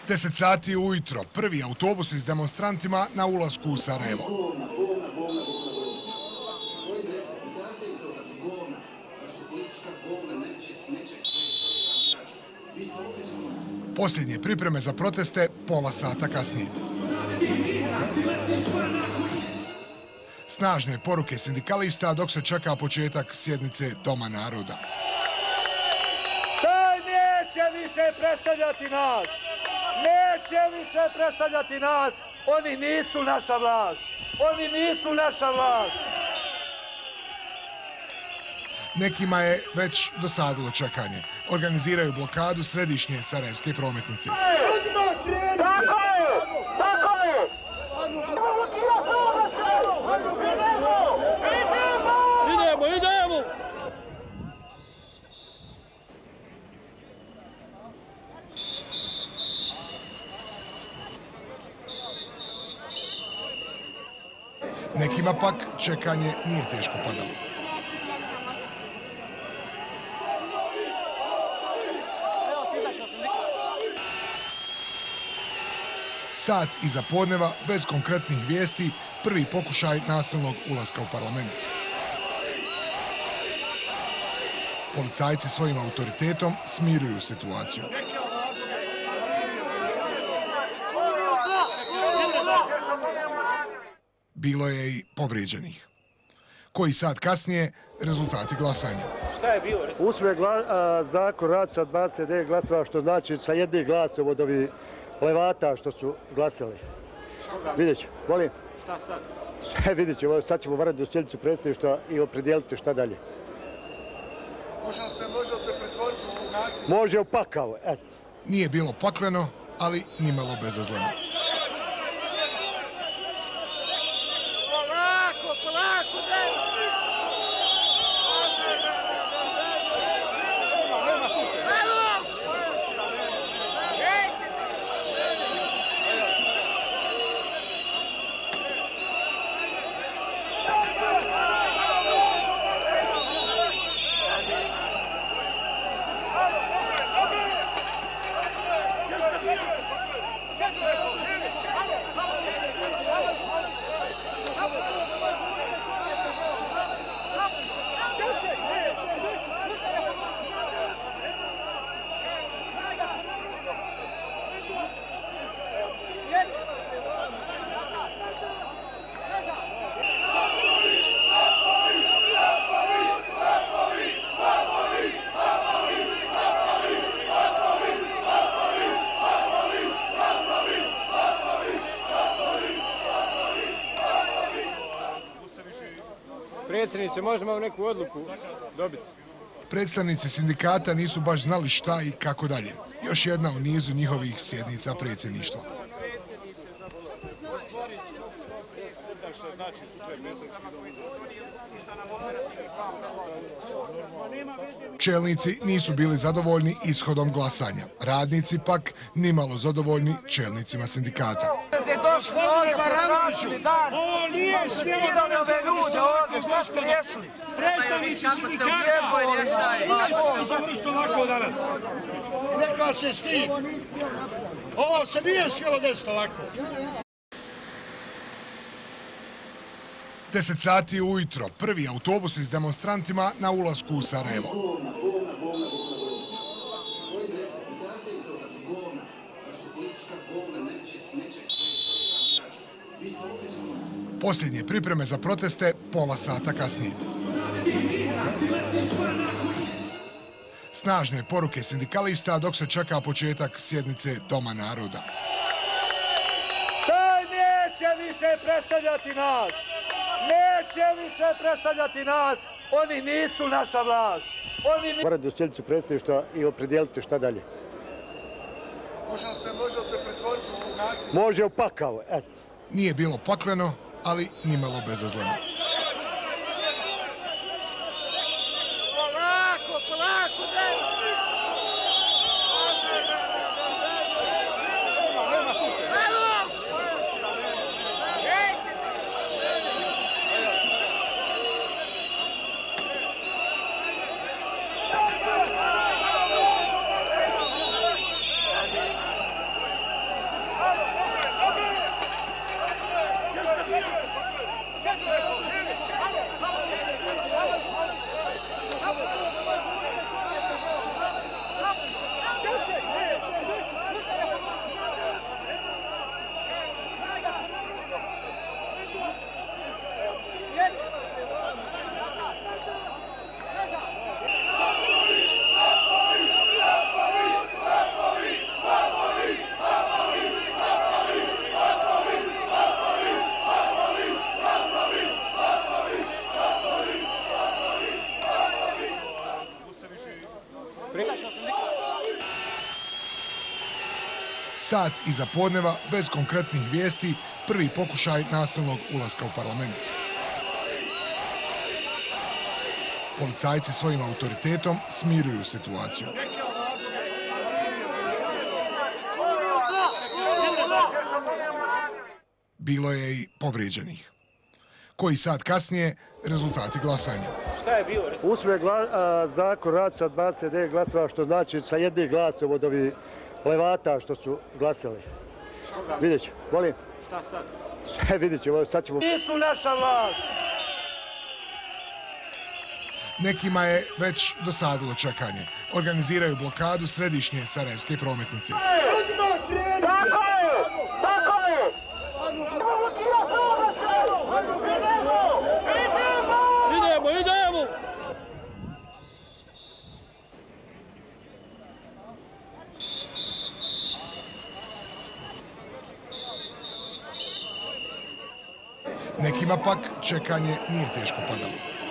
10 sati ujutro, prvi autobus s demonstrantima na ulasku u Sarajevo. Posljednje pripreme za proteste pola sata kasnije. Snažne poruke sindikalista dok se čeka početak sjednice Doma naroda. Taj neće više predstavljati nas! Neće više predstavljati nas! Oni nisu naša vlast! Oni nisu naša vlast! Nekima je već dosadilo čekanje. Organiziraju blokadu središnje sarajevske prometnice. Tako je! Tako je! Idemo! Idemo! Nekima pak čekanje nije teško padalo. Sat iza podneva, bez konkretnih vijesti, prvi pokušaj nasilnog ulaska u parlament. Policajci svojim autoritetom smiruju situaciju. Bilo je i povrijeđenih. Koji sat kasnije, rezultati glasanja. Usvoje zakon rad sa 29 glasova, što znači sa jednim glasom od ovih levata što su glasali. Vidjet ću, molim. Šta sad? Sve vidjet ću, sad ćemo varati do sjednicu predstavništva i opredijeliti se šta dalje. Može li se pretvoriti u nasilje? Može u pakao, eto. Nije bilo pakleno, ali nimalo bezazleno. Predsjedniče, možemo neku odluku dobiti? Predstavnici sindikata nisu baš znali šta i kako dalje. Još jedna u nizu njihovih sjednica predsjedništva. Čelnici nisu bili zadovoljni ishodom glasanja. Radnici pak nimalo zadovoljni čelnicima sindikata. Došli ovdje, potražili dan, birali ove ljude ovdje, šta ste riješili? Predstavnici sindikata, završite ovako danas. Neka se stid. Ovo se nije smjelo desiti ovako. 10 sati ujutro, prvi autobus s demonstrantima na ulasku u Sarajevo. Posljednje pripreme za proteste pola sata kasnije. Snažne poruke sindikalista dok se čeka početak sjednice Doma naroda. Taj neće više predstavljati nas! Neće više predstavljati nas! Oni nisu naša vlast! Varati do sjednicu predstavništva i opredijeliti se šta dalje. Može li se pretvoriti u nasilje? Može u pakao, eto. Nije bilo pakleno, ali nimalo bezazleno. Sat iza podneva, bez konkretnih vijesti, prvi pokušaj nasilnog ulaska u parlament. Policajci svojim autoritetom smiruju situaciju. Bilo je i povrijeđenih. Koji sat kasnije, rezultati glasanja. Usvojen zakon rad sa 29 glasova, što znači sa jednim glasom od ovih levata što su glasali. Vidjet ću, molim. Šta sad? Vidjet ćemo, sad ćemo... Nisu naša vlast. Nekima je već dosadilo čekanje. Organiziraju blokadu središnje sarajevske prometnice. Idemo! Nekima pak čekanje nije teško padalo.